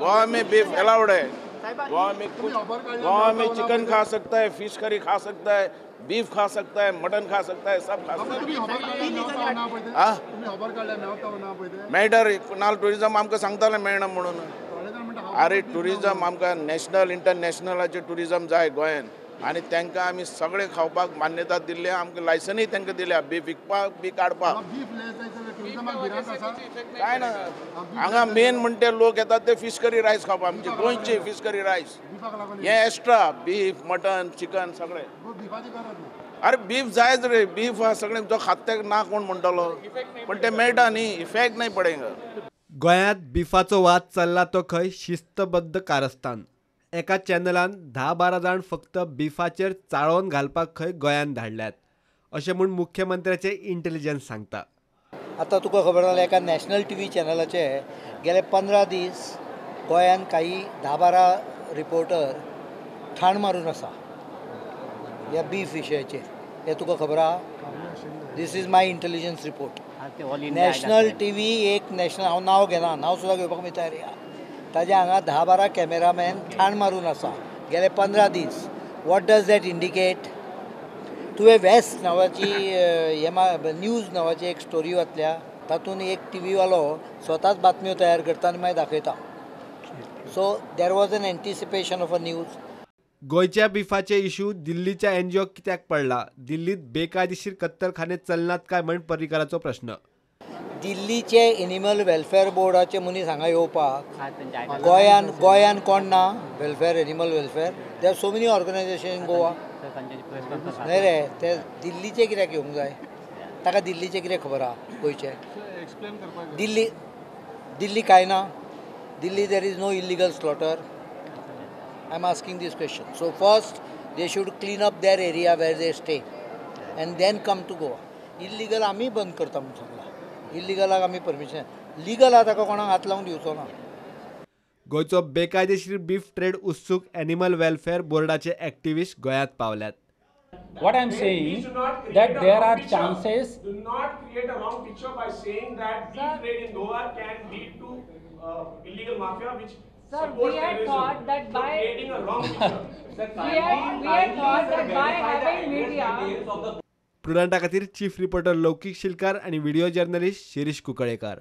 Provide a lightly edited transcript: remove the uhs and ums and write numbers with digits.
गोवा में beef allowed है. गोवा में कुछ, गोवा में चिकन खा सकता है, फिश करी खा सकता है, बीफ खा सकता है, मटन खा सकता है, सब खा सकता है. मेळटा रे नाल टुरिजम आमकां सांगतालें मेळना म्हणून. अरे टुरिजम आमकां नॅशनल इंटरनॅशनलाचें टुरिजम जाय गोंयान आनी तांकां आमी सगळें खावपाक मान्यता दिल्ली, आमकां लायसनूय तांकां दिल्या बीफ विकपाक बी काडपाक. काय ना हांगा मेन म्हणटे लोक येतात ते फिश करी रायस खावपाक, आमचे गोंयचे फिश करी रायस हे एक्स्ट्रा बीफ मटन चिकन सगळें. अरे बीफ जायच रे, बीफ सगळें जो खाता तेका ना कोण म्हणटलो, पण ते मेळटा न्ही, इफेक्ट नाही पडेंगा. गोंयांत बिफाचो वाद चल्ला तो खंय शिस्तबद्ध कारस्थान. एका चॅनलान 10-12 जाण फक्त बिफाचेर चाळोवन घालपाक खंय गोंयांत धाडल्यात अशें म्हूण मुख्यमंत्र्याचे इंटेलिजन्स सांगता. आतां तुका खबर जाल्यार एका नॅशनल टी व्ही चॅनलाचे गेले 15 दीस गोंयांत काही 10-12 रिपोर्टर ठाण मारून आसा ह्या बीफ विशयाचेर. हें तुका खबर आहा? This is my intelligence report. National T V एक नॅशनल, हांव नांव घेना, नांव सुद्दां घेवपाक मी तयार आहा. ताजे हांगा 10-12 कॅमेरामॅन ठाण मारून आसा गेले 15 दीस. What does that indicate? तुवें वेस्ट नांवाची हे न्यूज नांवाची एक स्टोरी वाचल्या, तातूंत एक टी व्हीवालो स्वताच बातम्यो तयार करता आनी मागीर दाखयता. So there was an anticipation of a news. गोंयच्या बिफाचे इशू दिल्लीच्या एनजीओ कित्याक पडला? दिल्लीत बेकायदेशीर कत्तलखाने चलनात काय म्हण पर्रीकराचो प्रश्न. दिल्लीचे एनिमल वेलफेअर बोर्डाचे मनीस हांगा येवपाक गोंयान गोंयान कोण ना welfare, animal welfare, there are so many organisation in Goa. न्हय रे, ते दिल्लीचे कित्याक येवंक जाय? ताका दिल्लीचें कितें खबर आहा गोंयचें? दिल्ली दिल्ली कांय ना. Delhi there is no illegal slaughter. I am asking this question. So first they should clean up their area where they stay and then come to Goa. Illegal आमी बंद करता म्हूण सांगला. इल्लिगलाक आमी परमिशन, लिगल आहा ताका कोणाक हात लावूंक दिवचो ना. गोंयचो बेकायदेशीर बीफ ट्रेड उत्सूक एनिमल वेलफेअर बोर्डाचे एक्टिविस्ट गोंयांत पावल्यात. What I am saying that there are chances. Do not create a wrong picture by saying that beef trade in Goa can lead to illegal mafia, which Sir, we had thought that by creating a wrong picture. Sir, we had thought that by having media. प्रुडंटा खातीर chief reporter लौकीक शिलकार आणि video journalist Shirish कुंकळेकर.